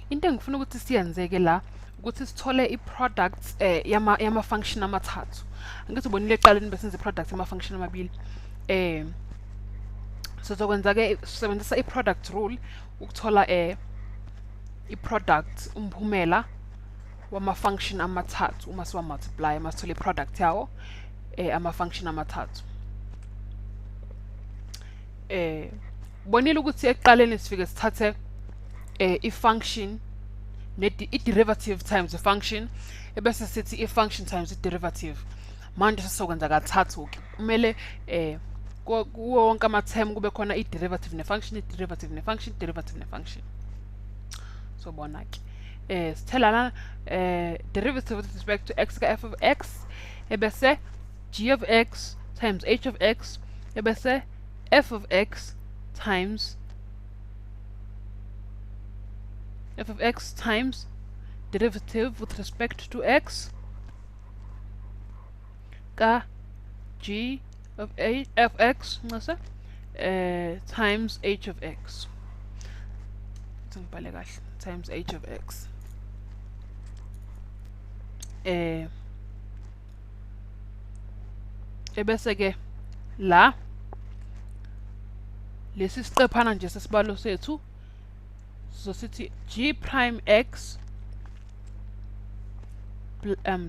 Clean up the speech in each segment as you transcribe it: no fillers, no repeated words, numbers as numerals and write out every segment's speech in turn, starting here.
Into engifuna ukuthi siyenze-ke la ukuthi sithole i-product yama-function amathathu. Angithi ubonile ekuqaleni besenza i-product yama-function amabili. Sizokwenza-ke, sisebenzisa i-product rule ukuthola i-product, umphumela wama-function amathathu uma siwa-multiply, uma sithole i-product yawo ama-function amathathu. Bonile ukuthi ekuqaleni sifike sithathe i-function i-derivative times i-function, ebese sithi i-function times i-derivative. Manje sesizokwenza kathathu-ke, kumele kuwo wonke ama-term kube khona i-derivative ne-function, i-derivative ne-function, i-derivative ne-function. Sobona-ke sithela la derivative with respect to x ka f of x, ebese g of x times h of x, ebese f of x times f of x times derivative with respect to x ka g of a f x ncese times h of x. Ngibhale kahle, times h of x. Ebese ke la lesi siqephana nje sesibalo sethu sizosithi g prime x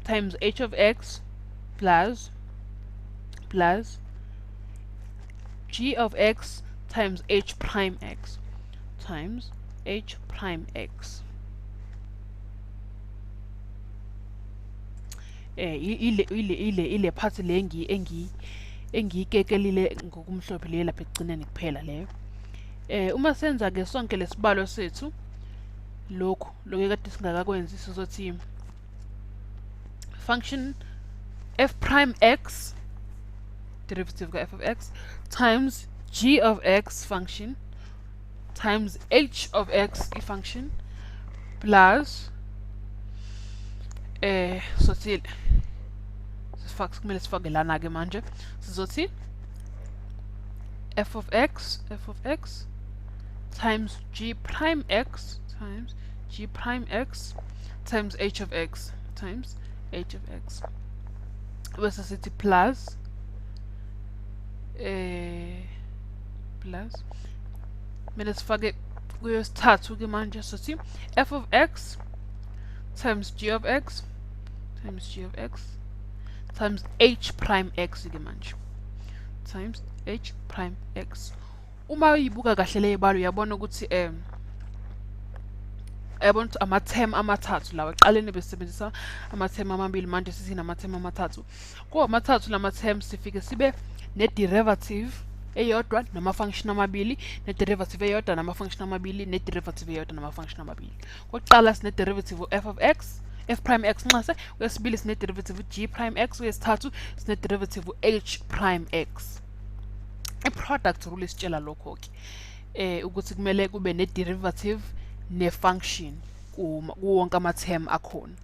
times h of x plus g of x times h prime x times h prime x. Ile part le engiyikekelile ngokumhlophe le lapha ekugcineni kuphela leyo. Uma senza ke sonke lesibalo sethu lokhu lokhu kade singakakwenzi, sizothi function f prime x derivative ka f of x times g of x function times h of x i-function plus sothi sifake, kumele sifake lana ke manje sizothi f of x, f of x times g prime x times g prime x times h of x times h of x, bese sithi plus plus kumele sifake kuyosithathu ke manje, sithi f of x times g of x times g of x times h prime x ke manje times h prime x. Uma uyibuka kahle le ibalo uyabona ukuthi uyabona ukuthi ama-term amathathu lawa. Ekuqaleni besebenzisa ama-term amabili, manje sesinama-term amathathu. Kuwo amathathu lama-term sifike sibe ne-derivative eyodwa nama-function amabili, ne-derivative eyodwa nama-function amabili, ne-derivative eyodwa nama-function amabili. Kokuqala sine-derivative f of x, f prime x nxase, kwesibili sine-derivative g prime x, kwesithathu sine-derivative h prime x. I-product rule isitshela lokho-ke ukuthi kumele kube ne-derivative ne-function kuwo wonke ama-term akhona.